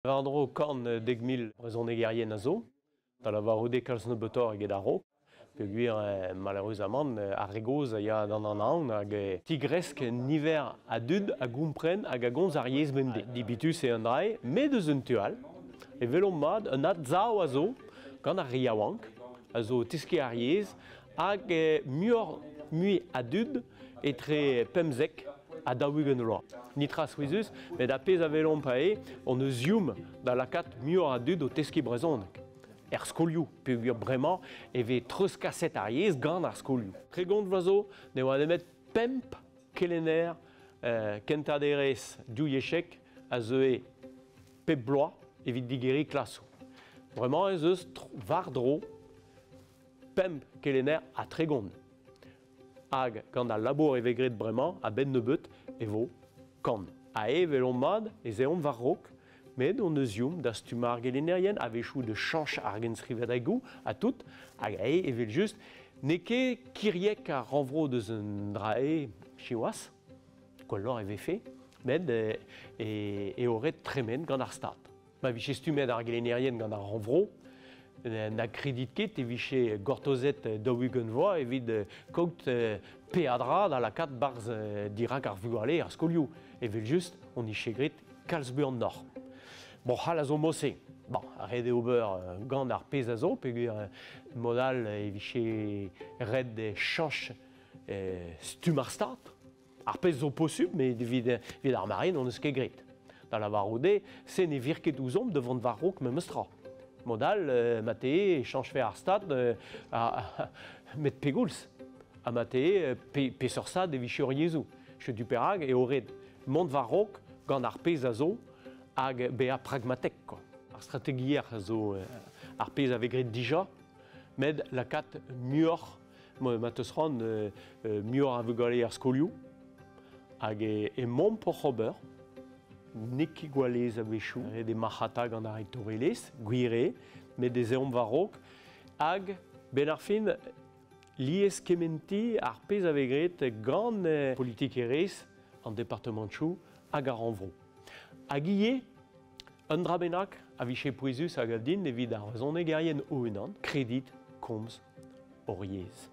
War-dro 110 000 brezhonegerien a zo, da lavarout eo kalz nebeutoc'h eget a-raok. Peogwir, maleüruzamant, ar re gozh a ya d'an anaon hag tigresk niver a dud a gompren hag a gomz ar yezh bemdez. Dipitus eo an dra-se, met eus un tu all, e welomp mat un adsav a zo gant ar re yaouank, a zo o teskiñ ar yezh, hag muioc'h mui a dud etre 75 ha 40 vloaz. Netra souezhus, met ar pezh a welomp eo hon eus ezhomm da lakaat muioc'h a dud o teskiñ brezhoneg. Er skolioù, peogwir bremañ e vez treuzkaset ar yezh gant ar skolioù. 30 vloaz zo ne oa nemet pemp kelenner kentañ derez divyezhek a zeue pep bloaz evit digeriñ klasoù. Bremañ ez eus war-dro pemp kelenner ha 30. Hag gant al labour e vez graet bremañ, a-benn nebeut, e vo 100. Ha e welomp mat ez eomp war-raok, met hon eus ezhomm da stummañ ar gelennerien, a-wechoù da chañch ar genstrivadegoù ha tout, hag eo evel-just n'eo ket kiriek ar rannvro deus un dra-se siwazh, gwelloc'h e vefe, met eo ret tremen gant ar Stad. Ma vije stummet ar gelennerien gant ar rannvro, na kredit ket e vije gortozet 40 vloaz evit kaout peadra da lakaat barzh dirak ar vugale ar skolioù. Evel-just, on ije graet kalz buanoc'h. Bon, c'hall a zo mod-se. Bon, ret eo ober gant ar pezh a zo, peogwir mod all e vije ret chañch stumm ar Stad. Ar pezh zo posubl, met evit ar mare n'hon eus ket graet. Da lavarout eo, se ne vir ket ouzhomp da vont war-raok memes tra. Mod all, marteze e chañchfe ar Stad, met pegoulz? Ha marteze, peseurt stad e vije hor yezhoù? Setu perak eo ret mont war-raok gant ar pezh a zo hag bezañ pragmatek, quoi. Ar strategiezh a zo ar pezh a vez graet dija, met lakaat muioc'h, ma teus c'hoant, muioc'h a vugale er skolioù, hag emaomp oc'h ober, n'eo ket gwall aes a-wechoù, ret eo marc'hata gant ar rektorelezh, gwir eo, met ez eomp war-raok, hag benn ar fin, lies kementiñ ar pezh a vez graet gant politikerezh an departamantoù hag ar rannvro. Hag ivez, un dra bennak a vije pouezus a gav din evit ar vrezhonegerien o-unan, kredit komz hor yezh.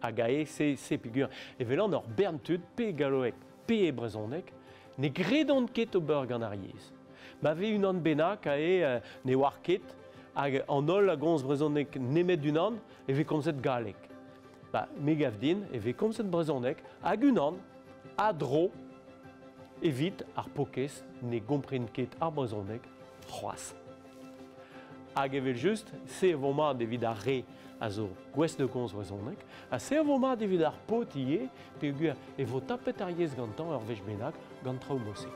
Hag ae se peogwir e welan ur bern tud pe e galloeg pe e brezhoneg ne gredont ket ober gant ar yezh. Ma vez unan bennak ae ne oar ket hag an holl a gomz brezhoneg nemet unan e vez komzet galleg. Ba, me gav din e vez komzet brezhoneg hag unan a dro evit ar paourkaezh ne gompren ket ar brezhoneg c'hoazh. Hag evel-just, se a vo mat evit ar re a zo gouest da gomz brezhoneg, ha se a vo mat evit ar paotr ivez, peogwir e vo tapet ar yezh gantañ ur wech bennak gant traoù mod-se.